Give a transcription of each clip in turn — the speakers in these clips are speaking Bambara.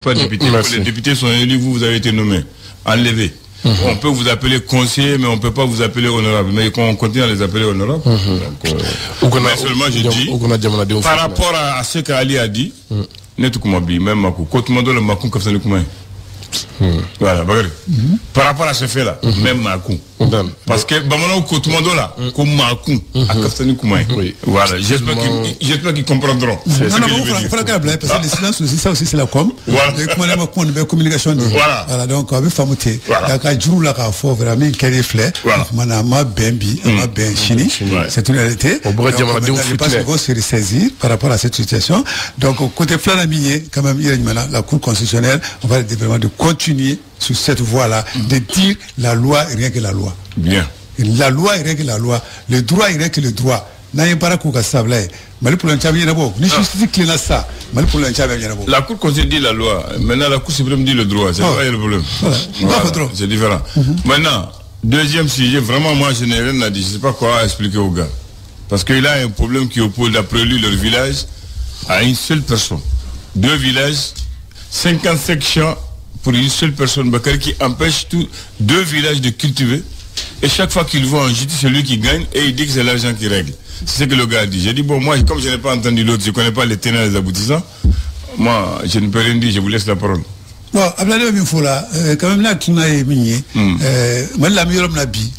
pas député. Merci. Les députés sont élus, vous, vous avez été nommé, enlevé. On peut vous appeler conseiller, mais on ne peut pas vous appeler honorable. Mais on continue à les appeler honorables. Donc, mais seulement je dis, par rapport à ce qu'Ali a dit, ne tɛ kuma bi même Makou, ko tuma dɔ la Makou ka fisa ni kuma ye. Voilà, Bakary. Par rapport à ce fait-là, même Makou. Parce que bamananw ko tuma dɔ la, ko Makou a ka fisa ni kuma ye. Voilà, j'espère qu'ils comprendront. Non, non, il faudra qu'elle blague, parce que le silence aussi, ça aussi c'est la com. Voilà. Kuma communication. Voilà. Voilà, donc a bɛ faamu ten. Voilà. Ka juru la k'a fɔ vraiment min kɛlen filɛ. Voilà. O tuma na a ma bɛn bi, a ma bɛn sini. C'est une réalité. O bɛ ka jamanadenw Je pense fitinɛ. qu'il faut se ressaisir par rapport à cette situation. Donc, côté filanan min ye, quand même, i yɛrɛ ɲuman la Cour constitutionnelle, on va vraiment de continuer sur cette voie-là, de dire la loi et rien que la loi. Bien. La loi et rien que la loi. Le droit et rien que le droit. N'an ye baara k'u ka sabila ye, Mali problème caman ɲɛnabɔ. Ni justice tilenna sisan, Mali problème caman bɛ ɲɛnabɔ. La Cour constitutionnelle dit la loi. Maintenant, la Cour suprême dit le droit. C'est Oh. pas le problème. Voilà. Voilà. Voilà. C'est différent. Maintenant, deuxième sujet, vraiment, moi, je n'ai rien à dire. Je ne sais pas quoi expliquer aux gars. Parce qu'il a un problème qui oppose, d'après lui, leur village à une seule personne. Deux villages, 55 champs pour une seule personne, Bakary, qui empêche tous deux villages de cultiver. Et chaque fois qu'ils vont en justice, c'est lui qui gagne et il dit que c'est l'argent qui règle. C'est ce que le gars a dit. J'ai dit, bon, moi, comme je n'ai pas entendu l'autre, je ne connais pas les tenants et les aboutissants. Moi, je ne peux rien dire, je vous laisse la parole. Bon, Abdoulaye bɛ min fɔ la, quand même n'a tuna ye min ye, Mali la an bɛ yɔrɔ min na bi,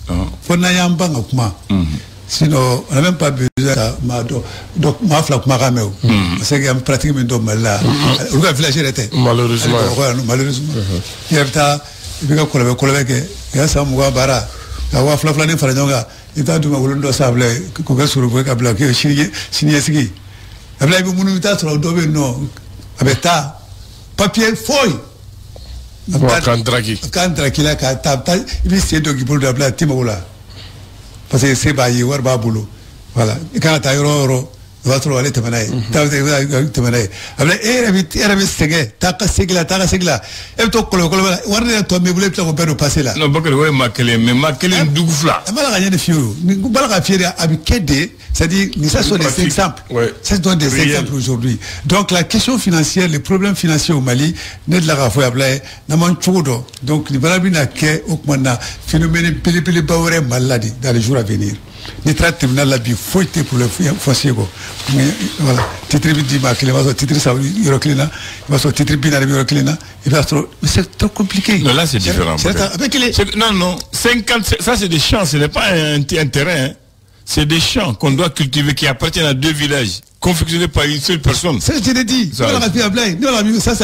fo n'an y'an ban ka kuma. Sinon, on n'a même pas besoin ka maa dɔ dɔ maa fila kumakan mɛn o. Parce que an bɛ pratique min dɔn Mali la, olu ka village yɛrɛ tɛ. Malheureusement. Hali Bamakɔ yan nɔ, malheureusement. I yɛrɛ bɛ taa i bɛ ka kɔlɔbɛ kɔlɔbɛ kɛ, i ka san 20 baara, ka waa fila filanin fara ɲɔgɔn kan, i bɛ taa d'u ma wolon dɔ san filɛ k'o kɛ sorobo ye ka bila k'o ye siniɲɛsigi. A bila i bɛ munumunu i bɛ taa sɔrɔ dɔ bɛ yen nɔ, a bɛ taa papier foyi. Wa k'an daraki. K'an daraki la ka taa i bɛ sen dɔ k'i bolo da bila a t'i mago la. Parce que se b'a ye, wari b'a bolo. Voilà, i kan ka taa yɔrɔ o yɔrɔ, o b'a sɔrɔ ale tɛmɛna ye. Taa tɛmɛna ye. A bɛ e yɛrɛ bɛ sɛgɛn, taa ka segin la, taa ka segin la. E bɛ to kɔlɔbɛ kɔlɔbɛ la, wari yɛrɛ tɔ b'i bolo, e bɛ tila k'o bɛɛ don passé la. Non, Bakary, o ye maa kelen, mais maa kelen dugu fila. A b'a la ka ɲɛ de f'i ye o. Ni b'a la ka f'i ye de, a bɛ kɛ de, c'est-à-dire, ça sont des exemples. Ouais. Ça sont des Réel. exemples aujourd'hui. Donc la question financière, les problèmes financiers au Mali, ne de la k'a fɔ a bila ye, n'an m'an cogo dɔn. Donc nin fana bɛna kɛ o tuma na phénomène belebeleba wɛrɛ Mali la de dans les jours à venir. N'i taara tribunal la bi, foyi tɛ problème foncier kɔ. Voilà, titre bɛ d'i ma kelen, i b'a sɔrɔ titre saba yɔrɔ kelen na, i b'a sɔrɔ titre 40 bɛ yɔrɔ kelen na, i b'a sɔrɔ c'est trop compliqué. Non, là c'est différent. C'est avec les Non, non, 50, ça c'est des champs, ce n'est pas un terrain. Hein. C'est des champs qu'on doit cultiver qui appartiennent à deux villages, confectionnés par une seule personne. Ça, je t'ai dit. Ça, ça c'est la miniature. Ça,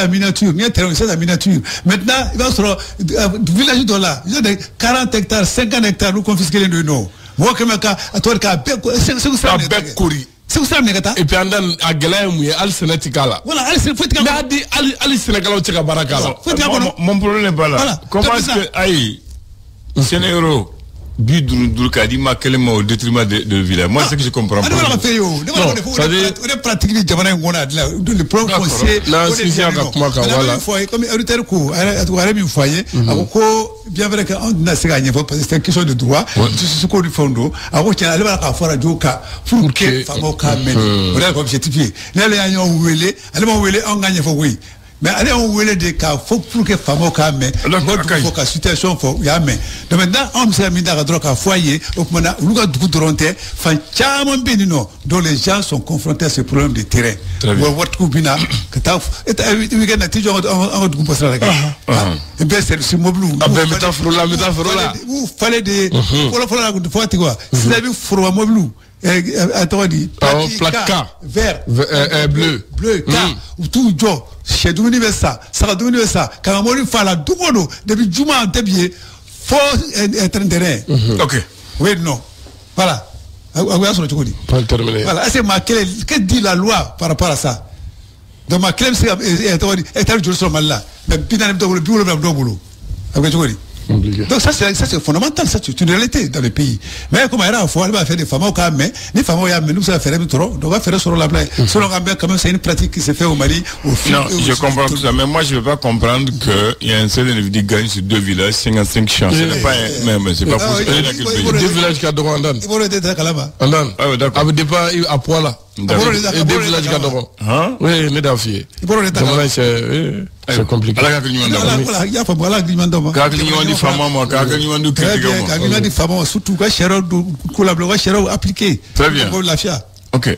c'est la miniature. Maintenant, il va sur village de là. Il y a des 40 hectares, 50 hectares, nous confisquer les deux noms. Moi, comme à toi, A bɛɛ kori. Segu sira minɛ ka taa. Et puis an da a gɛlɛya ye mun ye, hali sɛnɛ ti k'a la. Voilà, hali sɛnɛ foyi ti k'a Mais kɔnɔ. a di hali sɛnɛkɛlaw tɛ ka baara k'a la. Foyi ti k'a kɔnɔ. Mon problème n'est pas là. Voilà. Comment est-ce que ayi sɛnɛ yɔrɔ 55 k'a di maa kelen ma au détriment de village? Moi, c'est ce que je comprends pas. pas. Ne b'a la ka fɛ ye o. Ne b'a la ka c'est-à-dire- o de pratique ni jamana in kɔnɔ a dilan le problème D'accord. foncier. N'an o de sinsin a ka dilannen kuma kan, don. voilà. Maintenant, fɔ a ye comme auditeur ko a yɛrɛ min fɔ a ye, a ko ko bien vrai que anw tɛna se k'a ɲɛfɔ parce que c'est une question de droit. Justice ko ni fɛnw don. A ko tiɲɛ ale b'a la k'a fɔ radio kan pour que faamaw k'a mɛn. O de y'a ka objectif ye. N'ale y'a ɲɔgɔn wele, ale m'an wele anw k'a ɲɛfɔ koyi. Mais ale y'anw wele de k'a fɔ pour que faamaw k'a mɛn. Donc, U ka dugu a ka ɲi. fɔ ka situation fɔ, u y'a mɛn. Donc maintenant anw bɛ se ka min d'a kan dɔrɔn k'a fɔ a ye, o tuma na olu ka dugu dɔrɔn tɛ, fan caman bɛ yen nɔ dont les gens sont confrontés à ce problème de terrain. Très bien. Wa waritigiw bɛ na ka taa e weekend na t'i jɔ an ka dugu bɔsira la kɛ. I bɛ service mobile. A bɛɛ bɛ taa foro la, an bɛ taa foro la. U falen de fɔlɔ fɔlɔ la fɔ ten quoi. Sisan i bɛ foroba mobile a tɔgɔ di. Awɔ, plaque K. Vert. Bleu. Bleu K. U t'u jɔ, sɛ dumuni bɛ san, saga dumuni bɛ san, ka n ka mobili fa la don o don depuis juma tɛ bi ye fo 31. Ok. Oui, non. Voilà. A y'a sɔrɔ cogo di? Pas terminé. Voilà. Est-ce que maa kelen, que dit la loi par rapport à ça? Donc maa kelen bɛ se ka tɔgɔ di hectare joli sɔrɔ Mali la, mais 40 bɛ dɔw bolo, 70 bɛ dɔw bolo. A bɛ kɛ cogo di? Compliqué. Donc ça c'est fondamental, ça c'est une réalité dans le pays. Mais comme a yɛrɛ y'a fɔ, ale b'a fɛ de faamaw k'a mɛn, ni faamaw y'a mɛn, n'u bɛ se ka fɛɛrɛ min sɔrɔ, donc u ka fɛɛrɛ sɔrɔ la bila ye. Sinon an bɛ quand même c'est une pratique qui se fait au Mali au fil. Non, je comprends tout ça, mais moi je ne veux pas comprendre qu'il y a un seul individu qui gagne sur deux villages, 55 champs. Ce n'est pas un... Mais c'est pas Ah, possible. oui, Il a oui, quel oui, pays. oui. Deux villages ka dɔgɔ an dan. I b'o de tɛ kalama. An dan. Ah ouais, d'accord. A bɛ dépend a poids la. Et deux villages ka dɔgɔ. Oui, ne t'a f'i ye. Jamana c'est compliqué. Ala ka hakili ɲuman d'a ma. Ala y'a faamu, ala hakili ɲuman d'a ma. Ka hakili ɲuman di faama ma, ka hakili ɲuman di critique ma. Ka hakili ɲuman di faama ma, surtout ka sariyaw don ko la bila, u ka sariyaw appliquer. Très bien. Mɔgɔw lafiya. Ok.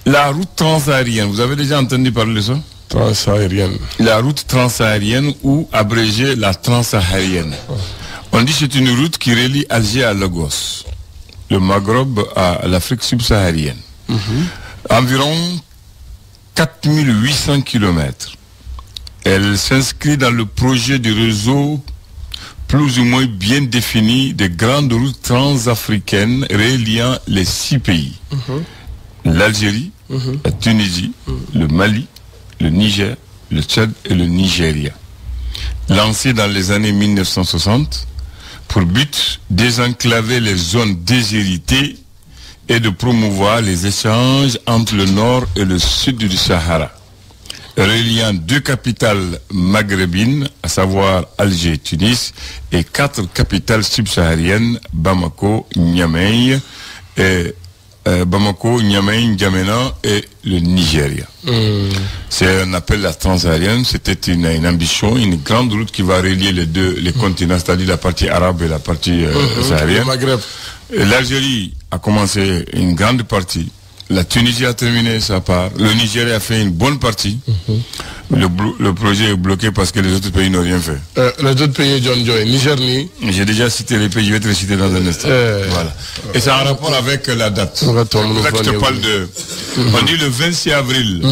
La route transsaharienne, vous avez déjà entendu parler de ça? Transsaharienne. La route transsaharienne ou abrégée la transsaharienne. On dit que c'est une route qui relie Alger à Lagos, le Maghreb à l'Afrique subsaharienne. Environ 4800 km. Elle s'inscrit dans le projet du réseau plus ou moins bien défini des grandes routes transafricaines reliant les 6 pays. L'Algérie, la Tunisie, le Mali, le Niger, le Tchad et le Nigeria. Lancée dans les années 1960 pour but désenclaver les zones déshéritées et de promouvoir les échanges entre le nord et le sud du Sahara, reliant 2 capitales maghrébines, à savoir Alger et Tunis, et 4 capitales subsahariennes, Bamako, Niamey, N'Djamena et le Nigeria. C'est un appel à la transsaharienne. C'était une ambition, une grande route qui va relier les deux les continents, c'est-à-dire la partie arabe et la partie saharienne. Le Maghreb. L'Algérie a commencé une grande partie. La Tunisie a terminé sa part. Le Nigeria a fait une bonne partie. Le projet est bloqué parce que les autres pays n'ont rien fait. Les autres pays, John Joy, Niger, ni. J'ai déjà cité les pays, je vais te les citer dans un instant. Voilà. Et c'est en rapport avec la date. C'est pour ça que je te parle de. On dit le 26 avril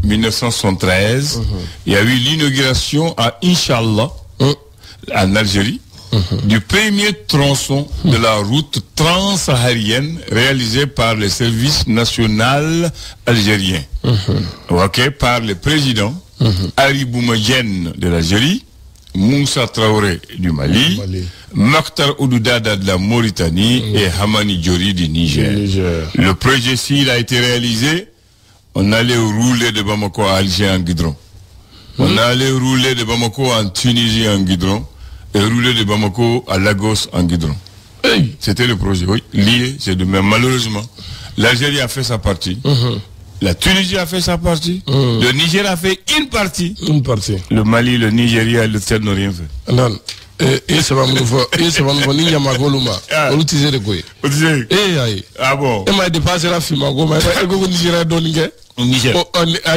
1973, il y a eu l'inauguration à Inch'Allah, en Algérie, du premier tronçon de la route transsaharienne réalisée par le service national algérien. Ok, par le président Ali Boumediene de l'Algérie, Moussa Traoré du Mali, Mokhtar Oudoudada de la Mauritanie et Hamani Diori du Niger. Le projet, s'il a été réalisé, on allait rouler de Bamako à Alger en guidron. On allait rouler de Bamako en Tunisie en guidron. Et rouler de Bamako à Lagos en guidron. Hey. C'était le projet, oui. Lié, c'est de même. Malheureusement, l'Algérie a fait sa partie. La Tunisie a fait sa partie. Le Niger a fait une partie. Une partie. Le Mali, le Nigeria et le Tchad n'ont rien fait. Non. Et ça va nous faire. Et ça va nous faire. Ni Ah bon. Et m'a dépassé la Nigeria. Niger.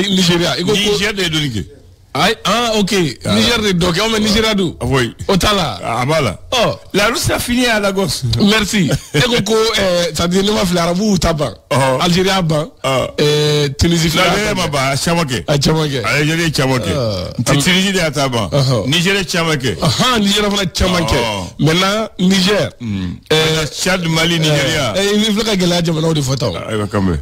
Nigeria. Niger de Doniké. Ah, ok. Niger de Doké, on met Nigeria d'où? Oui. Otala. Ah, voilà. Oh. La route, ça finit à Lagos. Merci. Et donc, ça dit, nous, l'Arabou ou Taban. Algérie, Ban. Tunisie, Algérie, Ban. Tchamake. Tchamake. Algérie, Tchamake. Tunisie, de Taban. Niger, Tchamake. Ah, Niger, voilà, Tchamake. Maintenant, Niger. Tchad, Mali, Nigeria. Il faut que la jamana de photo. Ah, quand même.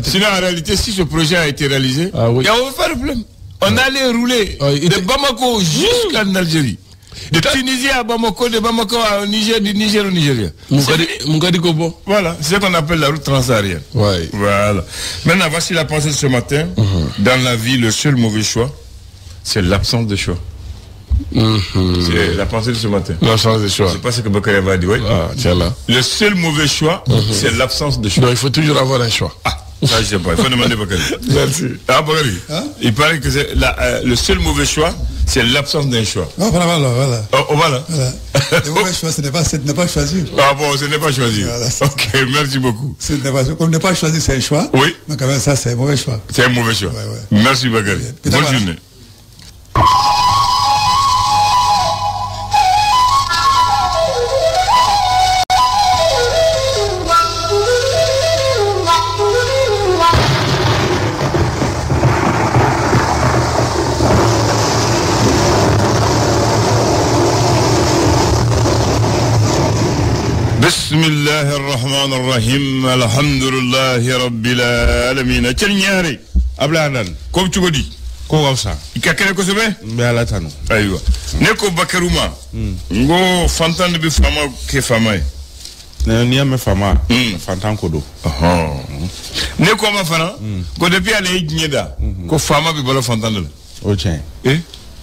Sinon, en réalité, si ce projet a été réalisé, il n'y a aucun problème. On allait rouler de Bamako jusqu'en Algérie. De Tunisie à Bamako, de Bamako au Niger, du Niger au Nigeria. Voilà, c'est ce qu'on appelle la route transsaharienne. Ouais. Voilà. Maintenant, voici la pensée de ce matin. Dans la vie, le seul mauvais choix, c'est l'absence de choix. C'est la pensée de ce matin. L'absence de choix. C'est pas ce que Bakary va dire. Oui. Ah, tiens là. Le seul mauvais choix, c'est l'absence de choix. Donc il faut toujours avoir un choix. Ah, ça je sais pas. Il faut demander Bakary. Merci. Ah, Bakary. Hein? Il paraît que c'est le seul mauvais choix, c'est l'absence d'un choix. Oh, voilà, voilà, voilà. Oh, voilà. Voilà. Le mauvais choix, ce n'est pas, pas choisir. Ah bon, ce n'est pas choisir. Voilà. Ok, merci beaucoup. Comme ne pas choisir, c'est un choix. Oui. Mais quand même, ça, c'est un mauvais choix. C'est un mauvais choix. Ouais, ouais. Merci Bakary. Bonne journée. بسم الله الرحمن الرحيم الحمد لله رب العالمين تشنياري abla ko cogodi ko wawsa ikakere kosɛbɛ n bɛ ala tanu ayiwa ne ko Bakary ma n ko fantan de bɛ faama kɛ faama ye n'i y'a mɛn faama fantan ko don ne ko ma fana ko depuis ale ye diɲɛ da ko faama bɛ balo fantan de la o tiɲɛ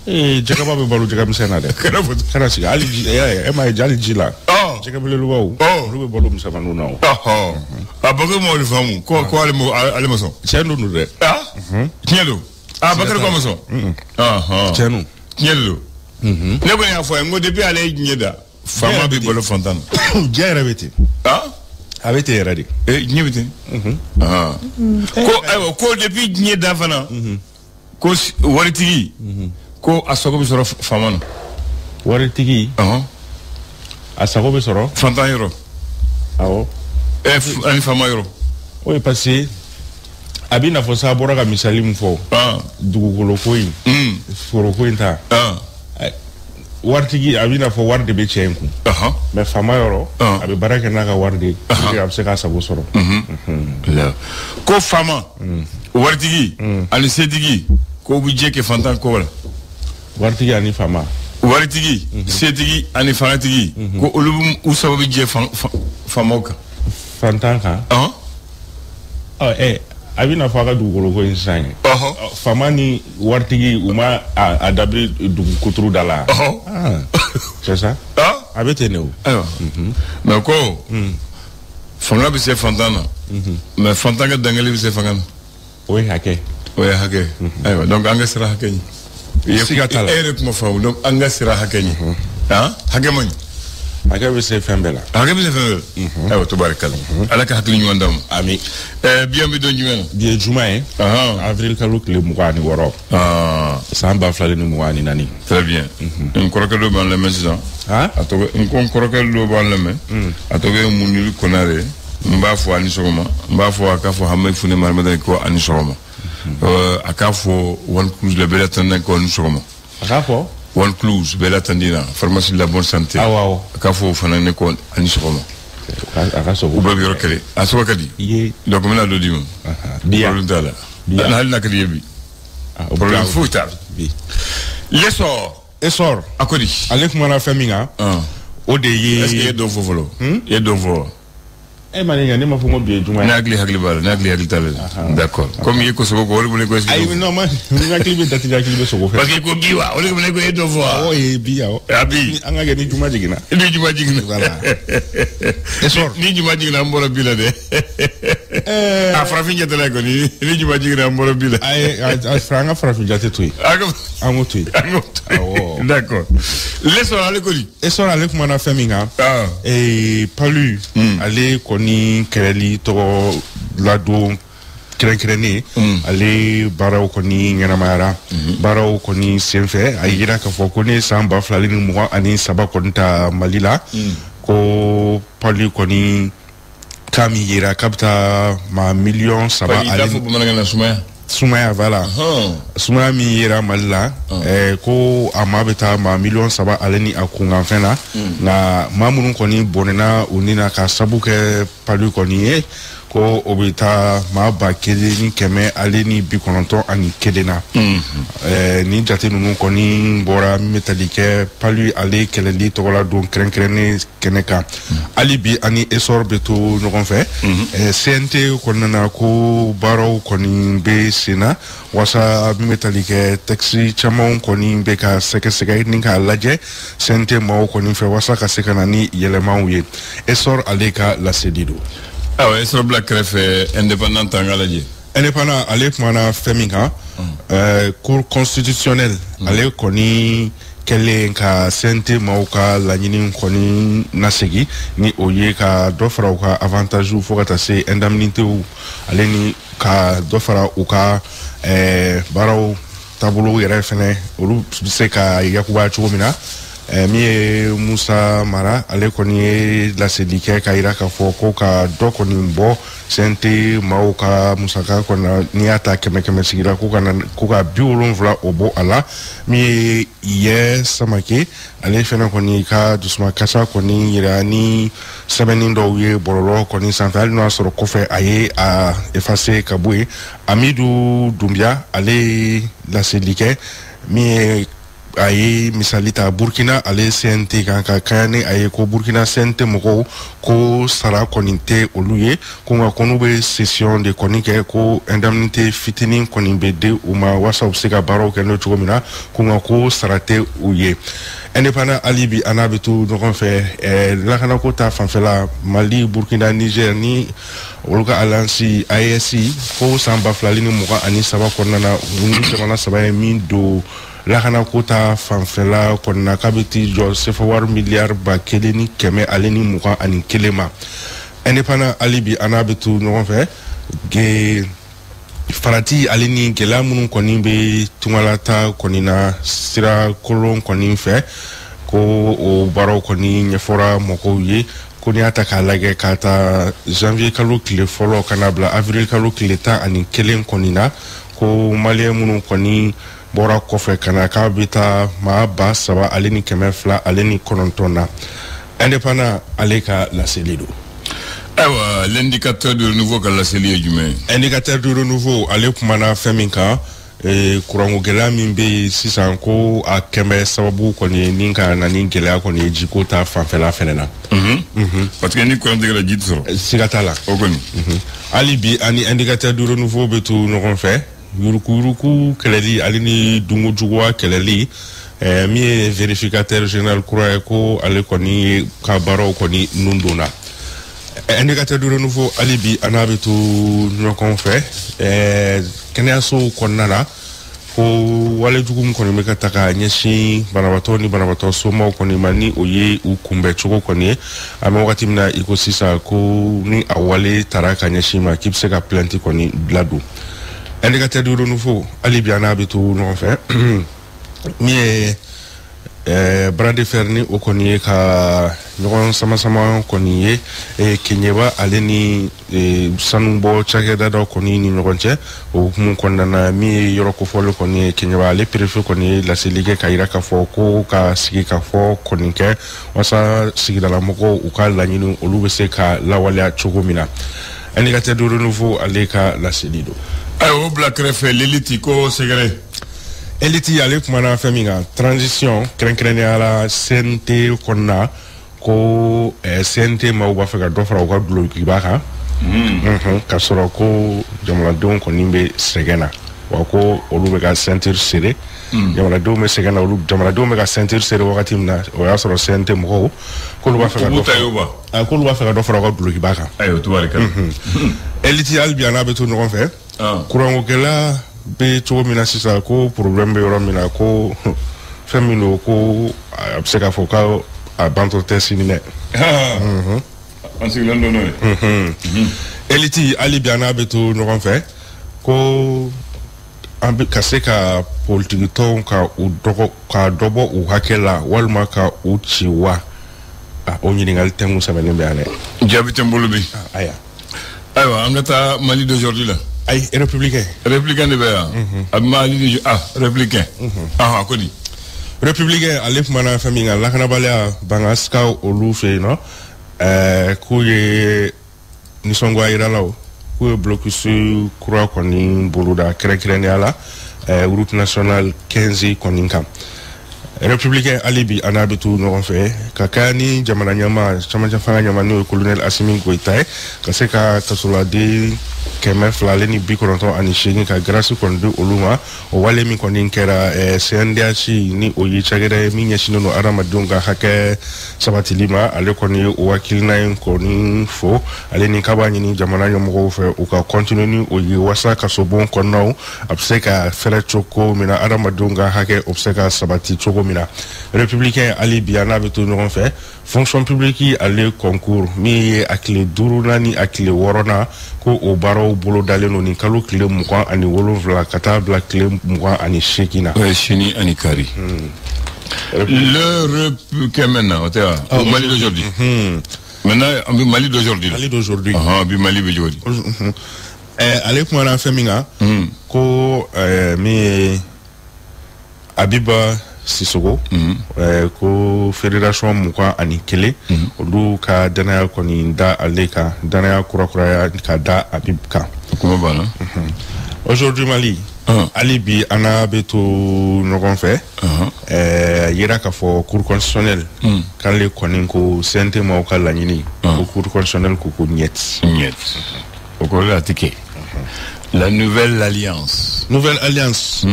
ee jɛgɛba bɛ balo jɛgɛmisɛn na dɛ kana sigi hali ji e m'a ye hali ji la Jɛgɛ belebelebaw. Olu bɛ balo misɛnmaninw na o. A Bakari ma o faamu ko ale ma sɔn. Tiɲɛ don dɛ. Tiɲɛ don. Bakari ko a ma sɔn. Tiɲɛ don. Tiɲɛ de don. Ne kɔni y'a fɔ a ye n ko depuis ale ye diɲɛ da. Faama bɛ balo fantan na. Diɲɛ yɛrɛ bɛ ten. A bɛ ten yɛrɛ de. Diɲɛ bɛ ten. Ko ayiwa ko depuis diɲɛ da fana. Ko waritigi. Ko a sago bɛ sɔrɔ faama na. Waritigi. A sago bɛ sɔrɔ. Fantan yɔrɔ. Awɔ. Ani faama yɔrɔ. O ye parce que a b'i n'a fɔ sa a bɔra ka misali min fɔ. Dugukolo ko in. Foroko in ta. Waritigi a b'i n'a fɔ wari de bɛ cɛ in kun. Mais faama yɔrɔ. A bɛ baara kɛ n'a ka wari de ye. A bɛ se k'a sago sɔrɔ. Ko faama. Waritigi. Ani setigi. Ko bɛ jɛ kɛ fantan ko la. Waritigi ani faama. Waritigi, setigi ani fangatigi. Ko olu u sababu bɛ jɛ faamaw kan. Fantan kan. A bɛ n'a fɔ a ka dugukolo ko in sisan ye. Faama ni waritigi u ma a dabiri dugu kuturu da la. C'est ça. A bɛ ten de o. Ayiwa. Mais ko. Fanga bɛ se fantan na. Mais fantan ka dangali bɛ se fanga na. O ye hakɛ. O ye hakɛ. Ayiwa donc an ka siran hakɛ ɲɛ. Siga t'a la. E yɛrɛ kuma faamu donc an ka siran hakɛ ɲɛ. Hakɛ man ɲi. Hakɛ bɛ se fɛn bɛɛ la. Hakɛ bɛ se fɛn bɛɛ la. Ayiwa tabarikala. Ala ka hakili ɲuman d'an ma. Ami. Bi an bɛ don jumɛn na? Bi ye juma ye. Avril kalo tile 26. San 2024. Très bien. N kɔrɔkɛ dɔ b'an lamɛn sisan. A tɔgɔ n ko n kɔrɔkɛ dɔ b'an lamɛn. A tɔgɔ ye Muniru Konare. N b'a fɔ a ni sɔgɔma. N b'a fɔ a k'a fɔ Hamayi Fune Mahamadu ko a ni sɔgɔma. A k'a fɔ One Cruise la bɛɛ latandina ko a ni sɔgɔma. A k'a fɔ? One Cruise bɛɛ latandina pharmacie de la bonne santé. Awɔ. A k'a fɔ o fana ne ko a ni sɔgɔma. A ka sɔgɔ. U bɛɛ bɛ yɔrɔ kelen. A sɔgɔ ka di. Donc n bɛna dɔ d'i ma. Bi yan. Problème t'a la. Hali n'a ka di ye bi. Problème foyi t'a la. Bi. L'essor. Essor. A ko di. Ale kumana fɛn min kan. O de ye. Est ce que i ye dɔ fɔ fɔlɔ? I ye dɔ fɔ wa? E ma ne ɲa ne ma fɔ ko bi ye juma ye. Ne hakili b'a la ne hakili t'a la. D'accord comme i ye ko sogo ko o de bolo ko. Ayi non ma n hakili bɛ dati hakili bɛ sogo fɛ. Parce que ko bi wa o de bolo ko e dɔ fɔ wa. Awɔ ye bi awɔ. A bi. An ka kɛ ni juma jiginna. Ni juma jiginna. Voilà. Essor. Ni juma jiginna an bɔra bi la dɛ. A farafin jate la kɔni ni juma jiginna an bɔra bi la. Ayi an ka farafin jate to yen. An k'o to yen. An k'o to yen. Awɔ. D'accord. L'essor ale ko di. Essor ale kumana fɛn min kan. Palu ale kɔni kɛlɛli tɔgɔ ladon kɛrɛnkɛrɛnnen ale baaraw kɔni ɲɛnamayara baaraw kɔni senfɛ a yira k'a fɔ ko ne ye san 2023 kɔni ta Mali la ko palu kɔni k'a min yira k'a bɛ taa maa 3 miliyɔn. Ale fɔ bamanankan na sumaya. Sumaya voilà. Sumaya min yera Mali la ko a maa bɛ taa maa 3 miliyɔn ale ni a kunkanfɛn na nka maa minnu kɔni bɔnɛna u ni na ka sabu kɛ palu kɔni ye ko o bɛ taa maa 1991 na. Nin jate ninnu kɔni bɔra min bɛ tali kɛ palu ale kɛlɛli tɔgɔla don kɛrɛnkɛrɛnnen kɛnɛ kan. Hali bi ani Essor bɛ to ɲɔgɔn fɛ. CNT kɔnɔna na ko baaraw kɔni bɛ sen na walasa min bɛ tali kɛ tɛkisi caman kɔni bɛ ka sɛgɛsɛgɛ ni k'a lajɛ CNT maaw kɔni fɛ walasa ka se ka na ni yɛlɛmaw ye. Essor ale ka laseli don. Ayiwa Essor bila kɛrɛfɛ indépendant t'an ka lajɛ. Indépendant ale kumana fɛn min kan. Cour constitutionnelle ale kɔni kɛlen ka CNT maaw ka laɲini kɔni nasegi ni o ye ka dɔ fara u ka avantage fo ka taa se indemnité ale ni ka dɔ fara u ka baaraw taabolo yɛrɛ fɛnɛ olu bɛ se ka yakubaya cogo min na. Min ye Musa Mara ale kɔni ye laseli kɛ k'a yira k'a fɔ ko ka dɔ kɔni bɔ CNT maaw ka musaka kɔni n'i y'a ta 100 sigira ko ka 70 o bɔ a la. Min ye Yɛ Samake ale fɛnɛ kɔni ka dusumakasa kɔni yira ni sɛbɛnni dɔw ye bɔlɔlɔ kɔni sanfɛ hali n'o y'a sɔrɔ kɔfɛ a ye a effacer ka bɔ yen. Amidu Dunbiya ale ye laseli kɛ min ye a ye misali ta Burkina ale CNT kan ka kaya ni a ye ko Burkina CNT mɔgɔw ko sara kɔni tɛ olu ye ko nka ko n'u bɛ session de kɔni kɛ ko indemnité fitinin kɔni bɛ di u ma walasa u bɛ se ka baaraw kɛ n'o cogo min na ko nka ko sara tɛ u ye. Indépendant hali bi an n'a bɛ to ɲɔgɔn fɛ lakanako ta fanfɛla Mali, Burkina, Niger ni olu ka alliance AES ko san 2023 kɔnɔna na ni jamana saba ye min don lakanako ta fanfɛla kɔnɔna k'a bɛ t'i jɔ sefa wari miliyari 1121 ma. Indépendant hali bi an n'a bɛ to ɲɔgɔn fɛ farati ale ni gɛlɛya minnu kɔni bɛ tungalata kɔni na sira kolon kɔni fɛ ko o baaraw kɔni ɲɛfɔra mɔgɔw ye ko n'i y'a ta k'a lajɛ k'a ta janvier kalo tile fɔlɔ ka na bila avril kalo tile 11 kɔni na ko maliyɛn minnu kɔni bɔra kɔfɛ ka na k'a bɛ taa maa 3209 na. Indépendant ale ka laseli don. Ayiwa, l'indicateur du renouveau ka laseli ye jumɛn ye? Indicateur du renouveau ale kumana fɛn min kan, kuranko gɛlɛya min bɛ yen sisan ko a kɛmɛ sababu kɔni ye ni ka na ni gɛlɛya kɔni ye jiko ta fanfɛla fɛnɛ na. Parce que ni kuran tigɛra ji tɛ sɔrɔ. Siga t'a la. O kɔni. Hali bi ani indicateur du renouveau bɛ to ɲɔgɔn fɛ yurukuyuruku kɛlɛli ale ni dunkojuguya kɛlɛli. Min ye vérificateur général kura ye ko ale kɔni ka baaraw kɔni nun donna. Indicateur du renouveau hali bi an n'a bɛ to ɲɔgɔn fɛ kɛnɛyasow kɔnɔna na ko walejugu min kɔni bɛ ka ta ka ɲɛsin banabaatɔ ni banabaatɔ somaw kɔni ma ni o ye u kunbɛncogo kɔni ye an bɛ wagati min na i ko sisan ko ni a wale taara ka ɲɛsin ma k'i bɛ se ka plainte kɔni ladon. Indicateur du renouveau hali bi an n'a bɛ to ɲɔgɔn fɛ min ye bras de fer ni o kɔni ye ka ɲɔgɔn sama-sama kɔni ye Keɲeba ale ni sanubɔ cakɛda dɔ kɔni ni ɲɔgɔn cɛ o hukumu kɔnɔna na min ye yɔrɔ kofɔlen kɔni ye Keɲeba ale préfet kɔni ye laseli kɛ ka yira k'a fɔ ko ka sigi ka fɔ kɔni kɛ walasa sigidalamɔgɔw u ka laɲini olu bɛ se ka lawaleya cogo min na. Indicateur du renouveau ale ka laseli don. Ayiwa, o bila kɛrɛfɛ l'élite ko sɛgɛrɛ. Élite ale kumana fɛn min kan transition kɛrɛnkɛrɛnnenya la CNT kɔnɔna ko CNT maaw b'a fɛ ka dɔ fara u ka dulokiba kan k'a sɔrɔ ko jamanadenw kɔni bɛ sɛgɛn na wa ko olu bɛ ka ceinture serré jamanadenw bɛ sɛgɛn na olu jamanadenw bɛ ka ceinture serré wagati min na o y'a sɔrɔ CNT mɔgɔw k'olu b'a fɛ ka dɔ fara k'olu b'a fɛ ka dɔ fara u ka dulokiba kan. Ayiwa, tubaarikala. Élite hali bi an n'a bɛ to ɲɔgɔn fɛ kurankokɛla bɛ cogo min na sisan ko problème bɛ yɔrɔ min na ko fɛn min don ko a bɛ se k'a fɔ k'a bantɔ tɛ sini dɛ. An sigilen don n'o ye. Élite hali bi an n'a bɛ to ɲɔgɔn fɛ ko an bɛ ka se ka politikitɔnw ka u dɔgɔ ka dɔ bɔ u hakɛ la walima ka u ci wa o ɲininkali tɛnku sɛbɛnnen bɛ yan dɛ. Jaabi tɛ n bolo bi. Ayiwa. Ayiwa, an ka taa Mali d'aujourd'hui la. Ayi, républicain. Républicain de bɛ yan. A Mali de républicain. A ko di. Républicain ale kumana fɛn min kan lakanabaliya bangasikaw olu fɛ yen nɔ k'u ye nisɔngoya yiralaw k'u ye blocus kura kɔni boloda kɛrɛnkɛrɛnnenya la route nationale 15 kɔni kan. Républicain hali bi an n'a bɛ to ɲɔgɔn fɛ ka kɛ ni jamana ɲɛmaa camancɛ fanga ɲɛmaa n'o ye colonel Assimi Goïta ye ka se ka kasoladen 298 ka grâce kɔni di olu ma o wale min kɔni kɛra CNDH ni o ye cakɛda ye min ɲɛsinnen don adamadenw ka hakɛ sabatili ma ale kɔni ye o hakilina in kɔni fo ale ni k'a b'a ɲini jamana ɲɛmɔgɔw fɛ u ka continuer ni o ye walasa kasobon kɔnɔnaw a bɛ se ka fɛrɛ cogo min na adamadenw ka hakɛ o bɛ se ka sabati cogo min na. Républicain hali bi an n'a bɛ to ɲɔgɔn fɛ fonction publique ale concours min ye a tile 5nan ni a tile 6nan ko o baaraw bolodalen don nin kalo tile 27 ka taa bila tile 28 na. O ye sini ani kari. Le républicain maintenant o tɛ wa? Au Mali d'aujourd'hui. Maintenant an bɛ Mali d'aujourd'hui. Mali d'aujourd'hui. Bi Mali bɛ cogo di? Ale kumana fɛn min kan. Ko min ye Abiba Sissoko ko fédération 21 olu ka danaya kɔni da ale kan danaya kurakuraya ka da Habib kan. Kuma banna. Aujourd'hui Mali hali bi an n'a bɛ to ɲɔgɔn fɛ yira k'a fɔ cour constitutionnelle k'ale kɔni ko CNT maaw ka laɲini ko cour constitutionnelle ko ko niet. Niet. O kɔrɔ la a tɛ kɛ. La nouvelle alliance. Nouvelle alliance.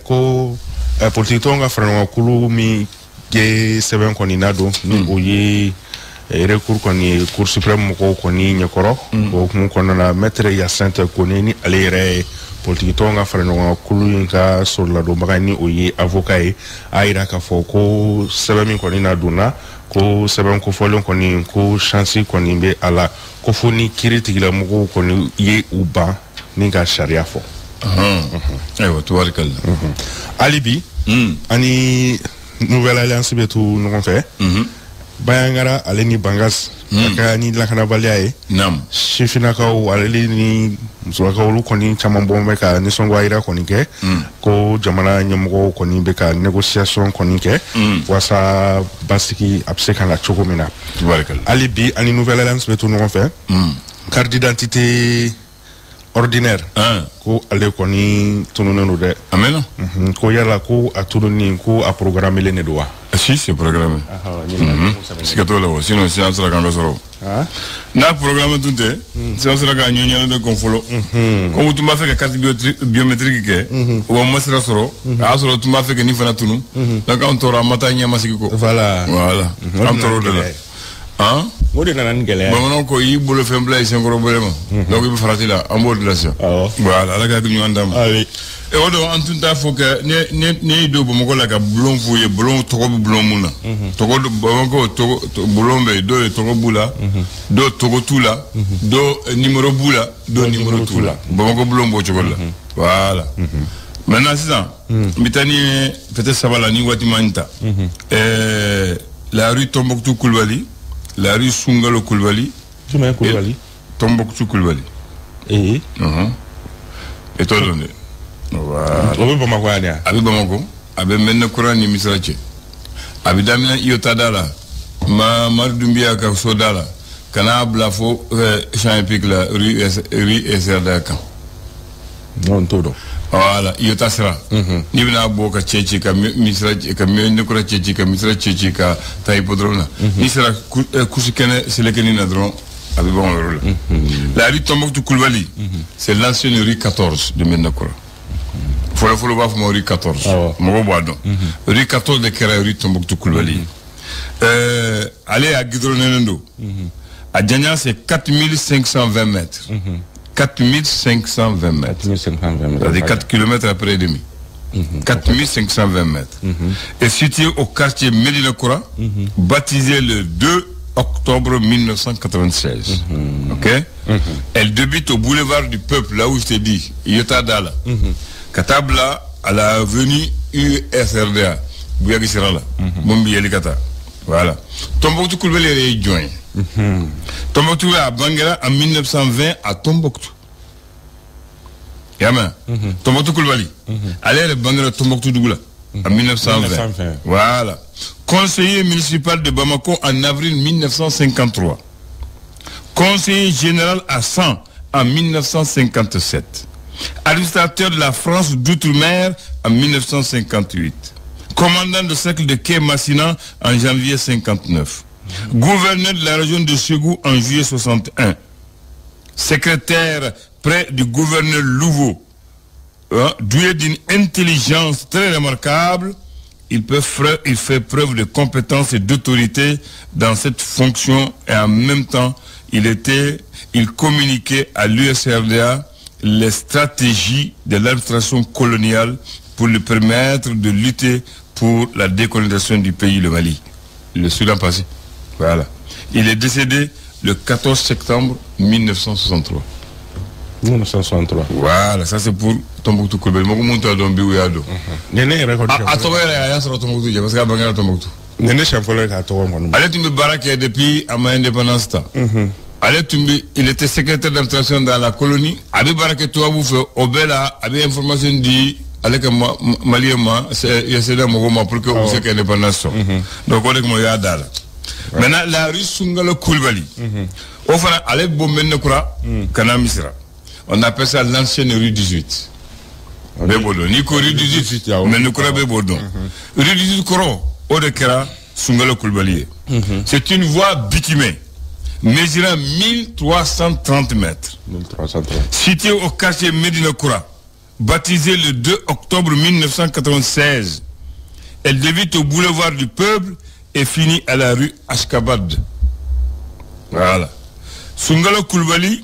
Ko politique tɔn ka faraɲɔgɔnkulu min ye sɛbɛn kɔni na don ni o ye recours kɔni Cour suprême mɔgɔw kɔni ɲɛkɔrɔ. O hukumu kɔnɔna la, maître Hyacinthe Kone, ni ale yɛrɛ ye politiki tɔn ka fara ɲɔgɔn kan kulu in ka sɔrɔladonbaga, ni o ye avocat ye, a yira k'a fɔ ko sɛbɛn min kɔni na donna, ko sɛbɛn kofɔlen kɔni, ko chance kɔni bɛ a la, ko fo ni kiiri tigilamɔgɔw kɔni ye u ban ni ka sariya fɔ. Ayiwa, tubarikala. Hali bi ani Nouvelle Alliance bɛ to ɲɔgɔn fɛ. Bayangara ale ni Bangas a ka ni lakanabaliya ye. Sifinnakaw ale ni musolakaw, olu kɔni caman bɔ bɛ ka nisɔngoya yira kɔni kɛ ko jamana ɲɛmɔgɔw kɔni bɛ ka négociation kɔni kɛ walasa basigi a bɛ se ka na cogo min na. Hali bi ani Nouvelle Alliance bɛ to ɲɔgɔn fɛ. Carte d'identité ordinaire, ko ale kɔni tununnen don dɛ. A mɛnna. Ko yala ko a tununni, ko a programmelen de don wa? Si, c'est programmé. Siga t'o la o, sinon sisan sera k'an ka sɔrɔ. N'a programme tun tɛ, sisan sera k'a ɲɛɲini de kun fɔlɔ. Comme tun b'a fɛ ka carte biométrique kɛ, o ma sira sɔrɔ, a y'a sɔrɔ tun b'a fɛ ka nin fana tunu. Donc an tora, an ma taa ɲɛmasigi kɔ. Voilà. Voilà. An tora o de la. Han? O de nana ni gɛlɛya ye. Bamananw ko i bolo fɛn bila i senkɔrɔ bolo ma. Donc i bɛ farati la, an b'o de la sisan. Voilà, Ala ka hakili ɲuman d'an ma. O don an tun t'a fɔ kɛ ne y'i don Bamakɔ la ka bulon f'u ye, bulon tɔgɔ bɛ bulon mun na. Tɔgɔ Bamakɔ tɔgɔ bulon bɛ yen, dɔw ye tɔgɔ b'u la, dɔw tɔgɔ t'u la, dɔw numéro b'u la, dɔw numéro t'u la. Bamakɔ bulon b'o cogo de la. Voilà. Maintenant sisan, n bɛ taa ni peut-être saba la ni waati ma n ta. La rue Tombouctou Coulibaly, la rue Sungalo Coulibaly. Jumɛn Coulibaly? Tombouctou Coulibaly. Ee. E t'o dɔn dɛ. Voilà. O bɛ Bamakɔ yan de wa? A bɛ Bamakɔ, a bɛ Mɛnɛ Kura ni Misira cɛ. A bɛ daminɛ Iyota da la, ma Mari Dunbiya ka so da la, ka n'a bila fo Champ Épique la, rue SRDA kan. Non, n t'o dɔn. Voilà, Iyota sira. N'i bɛna bɔ ka cɛ ci ka Misira ka Mɛnɛ Kura cɛ ci ka Misira cɛ ci ka taa hippodrome na. N'i sera course kɛnɛ selekɛni na dɔrɔn, a bɛ bɔ o yɔrɔ la. La rue Tombouctou Coulibaly, c'est l'ancienne rue 14 de Mɛnɛ Kura. Fɔlɔ fɔlɔ b'a fɔ ma rue 14. Mɔgɔw b'a dɔn. Rue 14 de kɛra rue Tombouctou Coulibaly. Ale y'a goudronné don. A janya, c'est 4520 mètres. 4520 mètres. 4520 mètres. C'est-à-dire 4 km après et demi. 4520 mètres. Et situé au quartier Médina Koura, baptisé le 2 octobre 1996. Ok? Elle débute au boulevard du Peuple, là où je t'ai dit, Yota Dala. Katabla à la avenue USRDA, Bouyagui Sirala, Mombi Yelikata. Voilà. Tombouctou Coulibaly est joint. Tombouctou a bangera en 1920 à Tombouctou. Yaman. Tombouctou Coulibaly. Allez, le bangera Tombouctou Dougoula en 1920. Voilà. Conseiller municipal de Bamako en avril 1953. Conseiller général à 100 en 1957. Administrateur de la France d'outre-mer en 1958. Commandant de cercle de Quai Massina en janvier 59. Gouverneur de la région de Ségou en juillet 61. Secrétaire près du gouverneur Louveau. Doué d'une intelligence très remarquable, il fait preuve de compétence et d'autorité dans cette fonction et en même temps, il communiquait à l'USRDA les stratégies de l'administration coloniale pour lui permettre de lutter pour la décolonisation du pays, le Mali. Le Soudan passé. Voilà. Il est décédé le 14 septembre 1963. 1963. Voilà, ça c'est pour Tombouctou Coulibaly. Moi, je suis A tɔgɔ yɛrɛ, a y'a sɔrɔ Tombouctou jɛ parce que a bangera Tombouctou. Ne siɲɛ fɔlɔ ye k'a tɔgɔ kɔni. Ale tun bɛ baara kɛ depuis a ma indépendance ta. Ale tun bɛ, il était secrétaire d'administration dans la colonie. A bɛ baara kɛ tubabu fɛ, o bɛɛ la a bɛ information di ale ka malien ma, USD mɔgɔw ma pour que u bɛ se ka indépendance sɔrɔ. Donc o de kama o y'a da la. Maintenant la rue Sungalo Coulibaly. O fana ale bɔ Mɛnɛ Kura ka na Misira. On appelle ça l'ancienne rue 18. Bɛɛ b'o dɔn. N'i ko rue 18, Mɛnɛ Kura, bɛɛ b'o dɔn. Rue 18 kɔrɔ, o de kɛra Sungalo Coulibaly ye. C'est une voie bitumée mesurant 1330 mètres. 1330. Située au quartier Médina Koura, baptisé le 2 octobre 1996. Elle débute au boulevard du Peuple et finit à la rue Ashkabad. Voilà. Soungalo Coulibaly,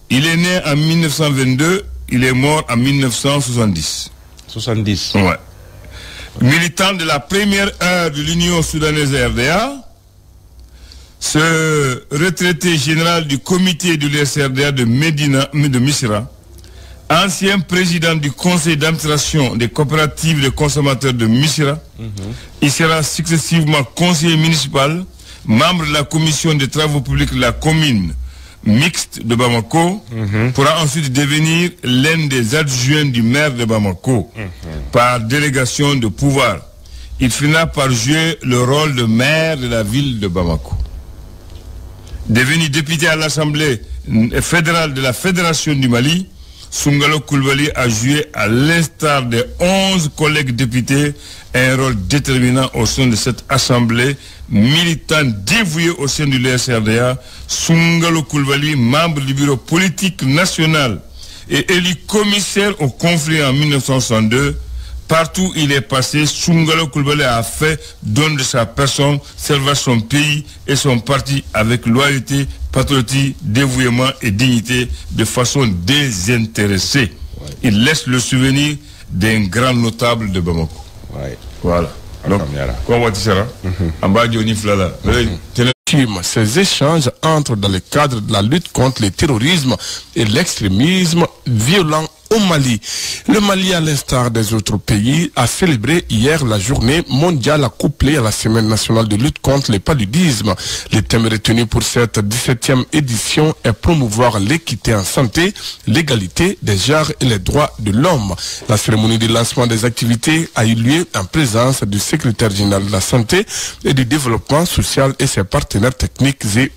il est né en 1922, il est mort en 1970. 70. Ouais. Militant de la première heure de l'Union soudanaise RDA, ce retraité général du comité de l'USRDA de Médina, de Missira, ancien président du conseil d'administration des coopératives de consommateurs de Missira, il sera successivement conseiller municipal, membre de la commission des travaux publics de la commune mixte de Bamako, pourra ensuite devenir l'un des adjoints du maire de Bamako, par délégation de pouvoir. Il finira par jouer le rôle de maire de la ville de Bamako. Devenu député à l'Assemblée fédérale de la Fédération du Mali, Soungalo Coulibaly a joué, à l'instar des 11 collègues députés, un rôle déterminant au sein de cette assemblée. Militant dévoué au sein de l'USRDA, Soungalo Coulibaly, membre du bureau politique national et élu commissaire au conflit en 1962, partout où il est passé, Soungalo Coulibaly a fait don de sa personne, servant son pays et son parti avec loyauté, patriotisme, dévouement et dignité de façon désintéressée. Ouais. Il laisse le souvenir d'un grand notable de Bamako. Ouais. Voilà. Donc, comment tu seras? Ces échanges entrent dans le cadre de la lutte contre le terrorisme et l'extrémisme violent au Mali. Le Mali, à l'instar des autres pays, a célébré hier la journée mondiale accouplée à la semaine nationale de lutte contre le paludisme. Le thème retenu pour cette 17e édition est promouvoir l'équité en santé, l'égalité des genres et les droits de l'homme. La cérémonie de lancement des activités a eu lieu en présence du secrétaire général de la santé et du développement social et ses partenaires techniques et